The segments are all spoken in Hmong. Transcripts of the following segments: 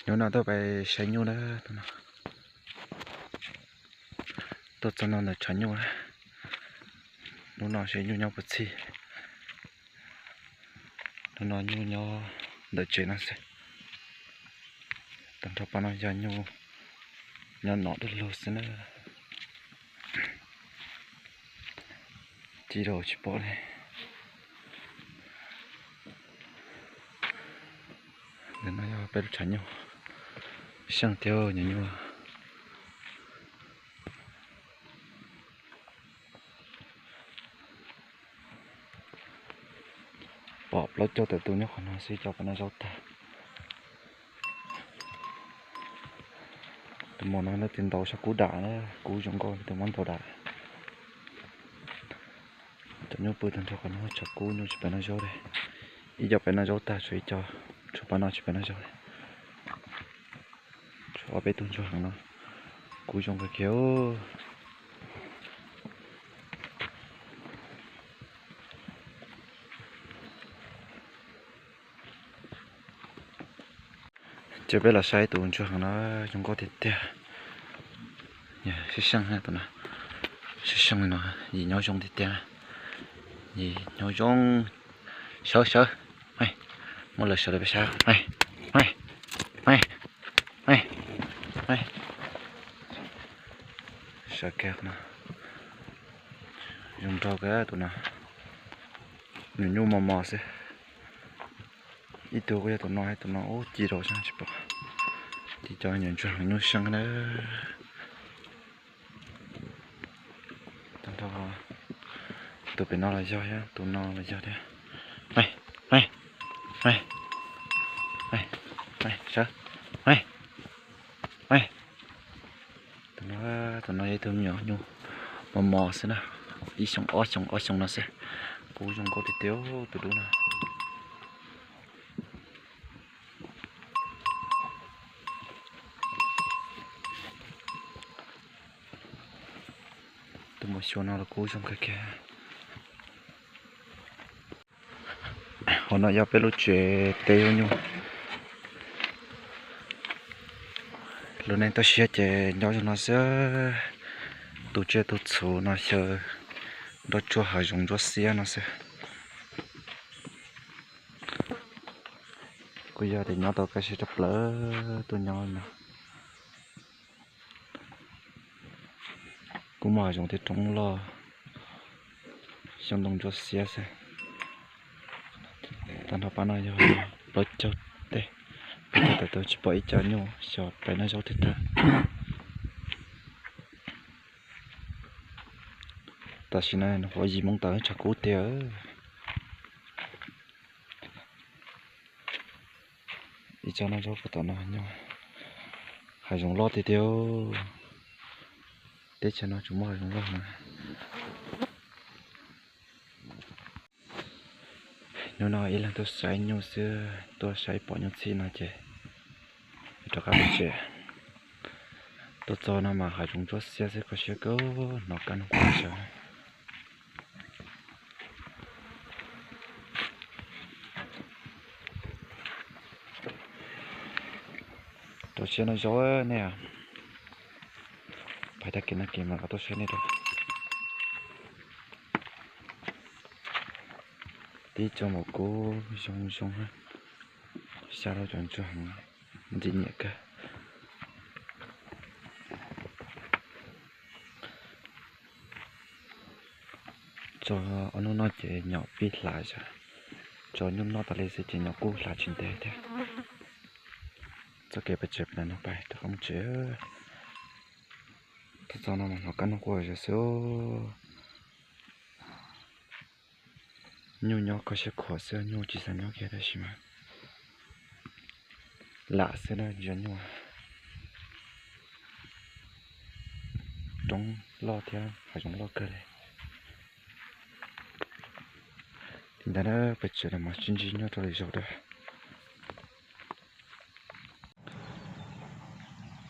Hnub no tuaj pem saib nyuj na, tuaj txog no ntawm tshav nyuj na. Hnub no saib nyuj nyob puas txhij. Hnub no nyuj nyob ntawm tsev no xwb. Tag nrho pab no yog nyuj nyob no dab laug xwb na. Ci rau tsis pom li. Ntawm no yog peb lub tshav nyuj. Seej tiag nyuag nyuj. Pom plaub caug tawm tus nyob qhov no xwb, cov pem no zaub tag. Tus mos no leej twg ntaus sab kub dam na, kub zoo nkauj tus muab ntaus dam. Cov nyuj pw tag nrho qhov no tshav kub, nyuj tsis pem noj zaub li. Ib co pem noj zaub tag, tshuav ib co, tshuav pab no tsis pem noj zaub li. Tshuav ob peb tug ntsuag heev no, kub zoo kawg kiag. Ces peb los saib tus ntsuag heev no, zoo nkauj tiag tiag. Seej seej tus no, seej seej li no, yim nyob zoo tiag tiag. Yim nyob zoo. Sawv sawv, muab lawv sawv lawv peb sab. Sawv kiag no, zoo nraug kawg tus no. Nyuam nyuj mos mos xwb. Ib tug kuj yog tus no, tus no ub ci rau xyoo tsis pom. Ces cov nyuam ntsuag heev nyuj seej na. Tag nrho tus pem no los yog thiab, tus no los yog thiab. Sawv, tus no, tus no yog ib tug me nyuam nyuj mos mos xwb na, ib xyoo ob xyoo ob xyoo no xwb. Kub zoo nkauj tiag tiag tus dub no. Tus mos xyuas no los kub zoo kawg kiag. Hauv no yog peb lub tsev teb ua nyuj. Lub neej toj siab ces nyob zoo no xwb, tu tsiaj tu txhu no xyaw, nroj tsuag hav zoov ntsuab xiab no xwb. Kuj yog tias nyob tau kaj siab tshaj plaws tuaj nyob no. Kuj muaj hav zoov thiab roob loj, xyoob ntoo ntsuab xiab xwb. Tag nrho pab no yog plaub caug teg, plaub caug tawm tus tsis pom ib co nyuj, xyov pem noj zaub twg tag. Tam sim no nyuam qhuav yim moo tawm tshav kub tiag. Ib co noj zaub puag tom no nyob, hav zoov loj tiag tiag. Teb chaws no tsuas muaj hav zoov loj no. Hnub no ib leeg tuaj saib nyuj xwb, tuaj saib pom nyuj txhij no ces rov qab pem tsev. Tuaj txog no mas hav zoov ntsuab xiab xwb, kho siab kawg, hnov kab noog quaj sawv. Rau siab noj zaub nej. Pais tag kis no kis mas los tuaj saib nej rau. Tib co maum kub zoo zoo, xya rau cov ntsuag heev, ntxim nyiam kawg. Tso ob hnub no ces nyom pib hlav xwb, tso nyuj noj tas li xwb ces nyom kuj hlav tsis ntev thiab. Txoj kev pes tsawg pes no pais rov qab mus tsev. Tuaj txog no mas hnov kab noog quaj zom xwb. Nyuj nyob kho siab khuav xwb, nyuj tsis xav nyob kiag tab sis mas lam xwb na, ntsia nyuj. Roob loj thiab hav zoov loj kawg li. Li ntawd na, peb tsev los mas sib ntsib nyuj rau lwm zaus dua.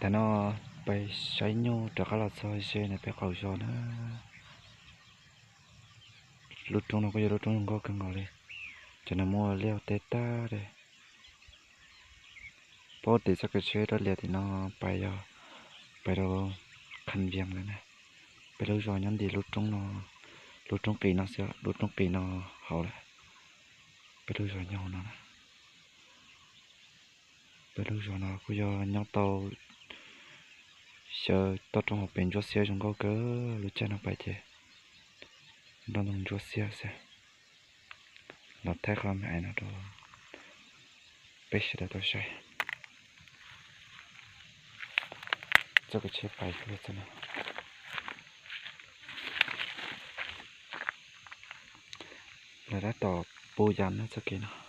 Tag no peb saib nyuj rov qab los txog ze ntawm peb qaum zos na. Lub roob no kuj yog lub roob zoo nkauj kawg nkaus li. Cov no muaj liaj teb tag li. Paub tias txoj kev tsheb dawb lias tim no pais yog pais rau Kham Vias lawm na. Peb lub zos nyob ntim lub roob no, lub roob qis no xwb, lub roob qis no hauv lawm. Peb lub zos nyob hauv no na. Peb lub zos no kuj yog nyob tau xyaw toj roob hauv pes ntsuab xiab zoo nkauj kawg, lub caij no pais ces nroj ntoo ntsuab xiab xwb. Los thaij qhov me ais no rau peb sawv daws tau saib. Txoj kev tsheb pais kawg txog no. Lawv tab tom puv yas na txoj kev no.